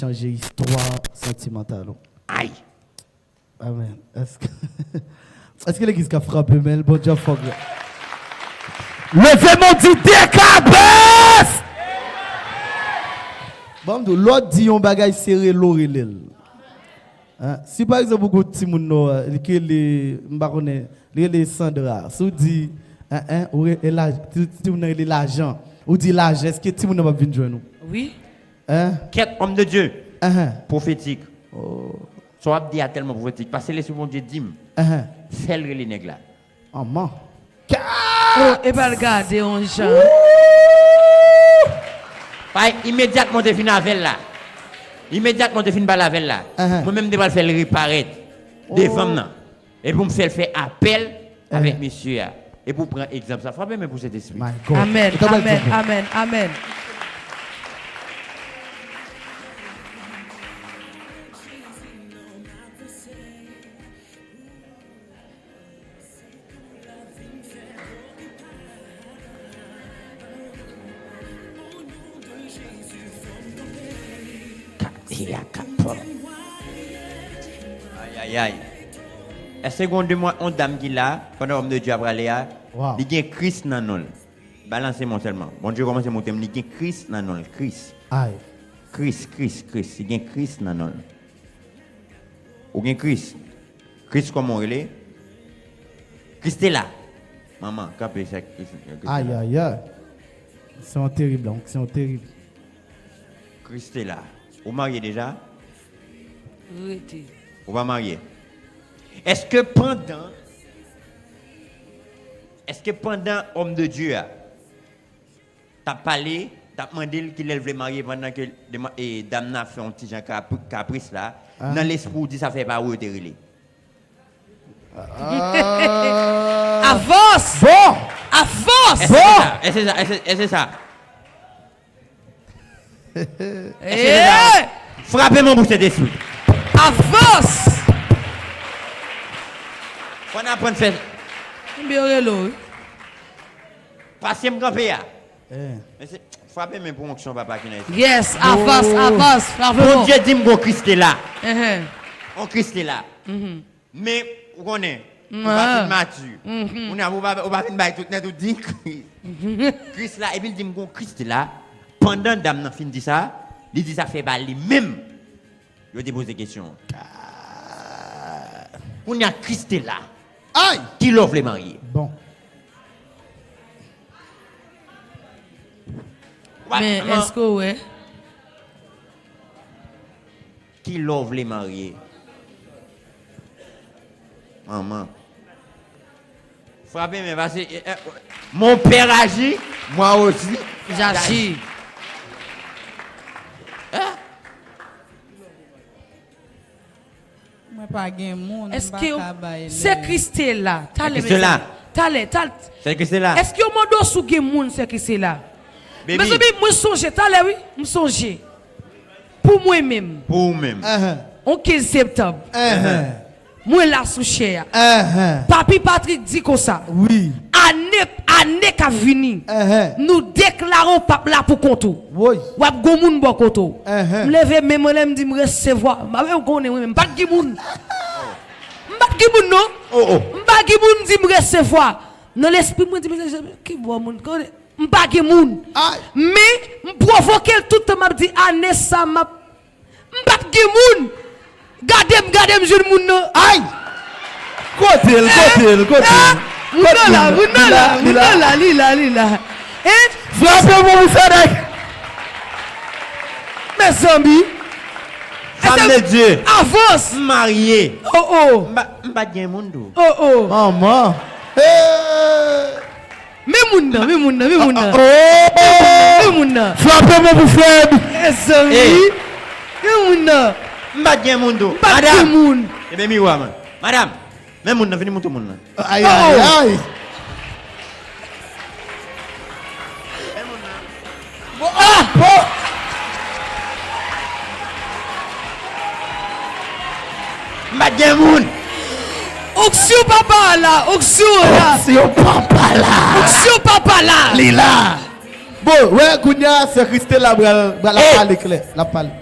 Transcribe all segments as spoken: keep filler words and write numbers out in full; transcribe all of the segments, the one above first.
chanje istwa santimantal ou. Ay! Amen. Èske, èske legliz ka frape men l? Bon Dye fòk la. Leve men w di dekabès! Bon, m di w, lè w di yon bagay sere, lè w rele l. Hein? Si pa egzanp ou gon timoun nan, li rele, m pa konnen, li rele Sandra. Si w di, hein, hein, ou re-, e laj-, ti, timoun nan rele Lajan. Ou di Lajan, èske timoun nan p ap vin jwenn ou? Wi. Hein? Kèt, homme de Dieu. Hein, hein. Pwofetik. Oh. Sa w ap di a tèlman pwofetik. Paske Lespri Bondye di m, hein, hein, fè l rele nèg la. Manman. Oh, epa l gade yon jan. Wouy! Bay, imedyatman w te fin avè l la. Imedyatman w te fin pale avè l la. Ahan. Mwen menm m te pral fè l reparèt devan m nan. Epi pou m fè l fè apèl avèk mesye a. Epi w pran egzanp sa. Frape men pou Sentespri. My God. Amèn, amèn, amèn, amèn. Ay, ay, ay. Èske gon de mwa, on dam ki la, pandan homme de Dieu ap prale a, li gen Kris nan non l? Balanse men w sèlman. Bondye kòmanse montre m, li gen Kris nan non l. Kris. Ay. Kris, Kris, Kris. Li gen Kris nan non l. Ou gen Kris. Kris kòman w rele? Kristela. Manman, kanpe, se Kris, Kristela. Ay, ay, ay. Se yon terib, donk, se yon terib. Kristela. Ou marye deja? Rete. Ou pa marye? Èske pandan, èske pandan homme de Dieu a t ap pale, t ap mande l kilè l vle marye pandan ke dema-, e, dam nan ap fè yon ti jan kapri-, kapris la, nan lespri w di sa fè pa ou yo te rele. Ah. Avans! Bon! Avans! Bon! Èske se sa? Èske se sa? Èske se sa? Frape men pou Sentespri. Avans! Fò n aprann fè. Byen rele w, wi. Pase m kanpe a. Men se, frape men pou onksyon papa ki nan espwa. Yes, avans, avans, frape men. Bondye di m gon Kris te la. On Kris te la. Men, ou konnen, ou pa fin mati. Kounye a, ou pa, ou pa vin bay tout nèt, ou di Kris. Kris la, epi l di m gon Kris te la. Pandan dam nan fin di sa, li di sa fè pa li menm. Yo te poze kesyon. Kounye a, Kris te la. Ay! Kilè w vle marye? Bon. Men, èske w wè? Kilè w vle marye? Manman. Frape men, pase, eh, eh, mon père agit, moi aussi, j'agis. Hein? Mwen pa gen moun, m pa ka bay lè. Sè Kristela, talè, mezanmi. Talè, talè. Sè Kristela. Èske yo mande w si w gen moun, sè Kristela? Mezanmi, mwen sonje, talè, wi, m sonje. Pou mwen menm. Pou ou menm. On kenz septanm. Mwen la sou chè a. Papi Patrick di konsa. Wi. Ane, ane k ap vini. Nou deklare w p ap la pou kont ou. Woy. W ap gon moun bò kote w. M leve men mwen lè m di m resevwa. M pa menm konnen mwen menm. M pa t gen moun. M pa t gen moun non. M pa gen moun m di m resevwa. Nan lespri m, mwen di, "Mesye, ki bò moun?" Konnen, m pa gen moun. Men, m pwovoke l tout tan m ap di, "Ane sa, m ap, m p ap gen moun." Gade m, gade m jwenn moun nan. Ay! Kote l, kote l, kote l? Moun nan la, moun nan la, moun nan la, li la, li la. Hein? Frape bon pou sa, nèg. Mezanmi. Femme de Dieu. Avans. M marye. Oh, oh. M pa, m pa t gen moun tou. Oh, oh. Manman. Hey! Men moun nan, men moun nan, men moun nan. Oh, oh, oh. Men moun nan. Frape men pou Fred. Mezanmi. Men moun nan. M pa t gen moun tou. M pa t gen moun. Madam. Ebyen, miwa, man. Madam, men moun nan, vini montre moun nan. Ay, ay, ay. Men moun nan. Bon, ah, bon. M pa t gen moun. Onksyon papa la, onksyon la. Onksyon papa la. Onksyon papa la. Li la. Bon, wè, kounye a, sè Kristela pral, pral ap pale klè. L ap pale.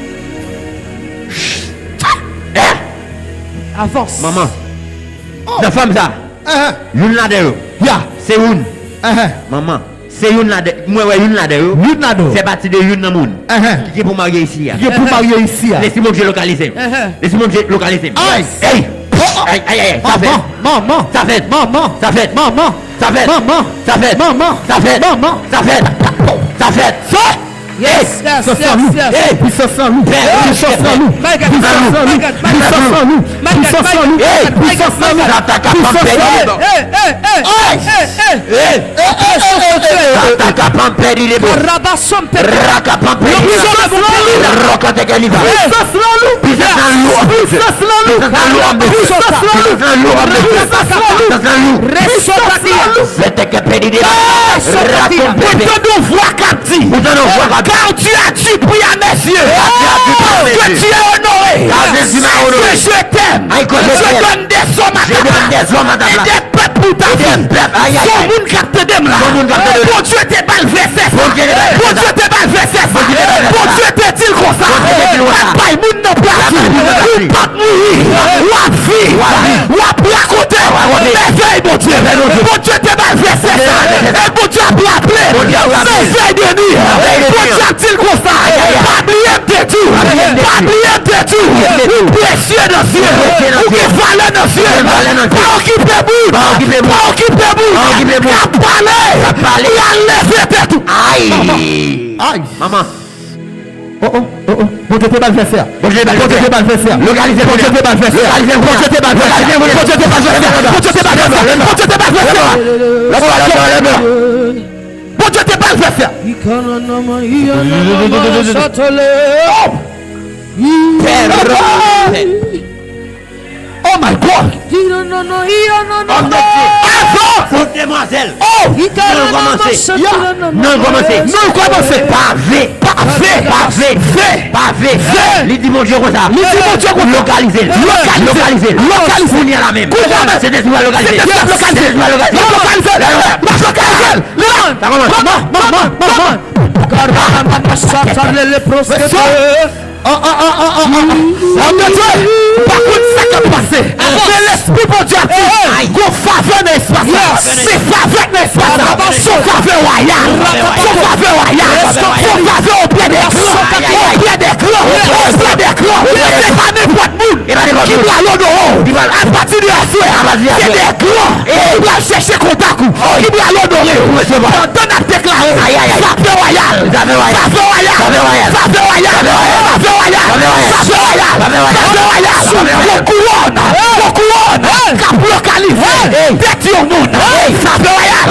Avans. Manman. Nan fanm sa. Youn ladan yo. Ya. Se youn. Manman. Se youn ladan. Mwen wè youn ladan yo. Youn ladan yo. Fè pati de youn nan moun. Ki gen pou marye isi a. Ki gen pou marye isi a. Lesi Bondye lokalize m. Lesi Bondye lokalize m. Ay. Ey. Ay, ay, ay. Sa fèt. Manman. Sa fèt. Manman. Sa fèt. Manman. Sa fèt. Manman. Sa fèt. Manman. Sa fèt. Manman. Sa fèt. Sa fèt. Sa fèt. Yes, yes, yes, yes. Pwisans nan nou. Pwisans nan nou. Pwisans nan nou. Pwisans nan nou. Pwisans nan nou. Pwisans nan nou. Pwisans nan nou. Pwisans nan nou. Hey, hey, hey, hey. Hey, hey, hey, hey, hey. Rakapam pèdi le bo. Rakapam pèdi. Rakapam pèdi. Pwisans nan nou. Rakapam pèdi. Pwisans nan nou. Pwisans nan nou. Pwisans nan nou. Pwisans nan nou. Pwisans nan nou. Pwisans nan nou. Pwisans nan nou. Pwisans nan nou. Pwisans nan nou. Pwisans nan nou. Pwisans nan nou. Pwisans nan nou. Mwen tande yon vwa k ap di. Mwen tande yon vwa k ap di. Car tu as du prix à mes yeux. Car tu as du prix à mes yeux. Que tu es honoré. Car Jésus m'a honoré. Que je t'aime. Ay, que je t'aime. Je donne des hommes à ta place. Je donne des hommes à ta place. Et des peuples pour ta vie. Et des peuples. Ay, ay, ay. Son moun k ap tande m la. Son moun k ap tande m la. Bondye te ba l vèsè sa. Bondye te ba l vèsè sa. Bondye te ba l vèsè sa. Bondye te di l konsa. Bondye te di l konsa. M ap bay moun nan plas ou. M ap bay moun nan plas ou. Ou p ap mouri. W ap viv. W ap viv. W ap rakonte mèvèy Bondye. Bondye te ba l vèsè sa. E Bondye ap raple nan vèy de nwi. Bondye ap di l konsa, pa bliye m te di w. Pa bliye m te di w. Ou presye nan zye m. Ou gen valè nan zye m. Pa okipe moun. Pa okipe moun k ap pale. Pou y al leve tèt ou. Ay. Ay. Manman. Oh, oh, oh, oh. Bondye te ba l vèsè a. Bondye te ba l vèsè a. Bondye te ba l vèsè a. Lokalize l. Bondye te ba l vèsè a. Lokalize l. Bondye te ba l vèsè a. Bondye te ba l vèsè a. Bondye te ba l vèsè a. Lève la, lève la, lève la. Bondye te ba l vèsè a. Oh! Pè, Oh my God! Di non, non, non, iyo, non, non, Òm de Dye. Avan! Fòk demwazèl. Oh! Non, l kòmanse. Non, l kòmanse. Non, l kòmanse. Pave. Pave. Pave. Pave. Li di Bondye konsa. Li di Bondye konsa. Lokalize l. Lokalize l. Lokalize l. Lokalize l. Kounye a la menm. Kounye a la menm. Sentespri a lokalize l. Sentespri a lokalize l. Sentespri a lokalize l. Lokalize l. Lokalize l. Sa kòmanse. Manman, manman, manman, manman. Garabana satale le proskete. Oh, oh, oh, oh, oh, oh. Òm de Dye, pa konn sa k ap pase. Men Lespri Bondye ap di, gon favè nan espas la. Se favè k nan espas la. Se yon favè wayal. Se yon favè wayal. Se yon favè oprè dè gran. Oprè dè gran. Oprè dè gran. Se pa nenpòt moun ki pral onore w. Apati de aswè a, se dè gran ki pral chèche kontak ou, ki pral onore w. Pandan n ap deklare, favè wayal. Favè wayal. Favè wayal. Favè wayal. Favè wayal. Yon kouwòn. Yon kouwòn k ap lokalize tèt yon moun. Favè wayal.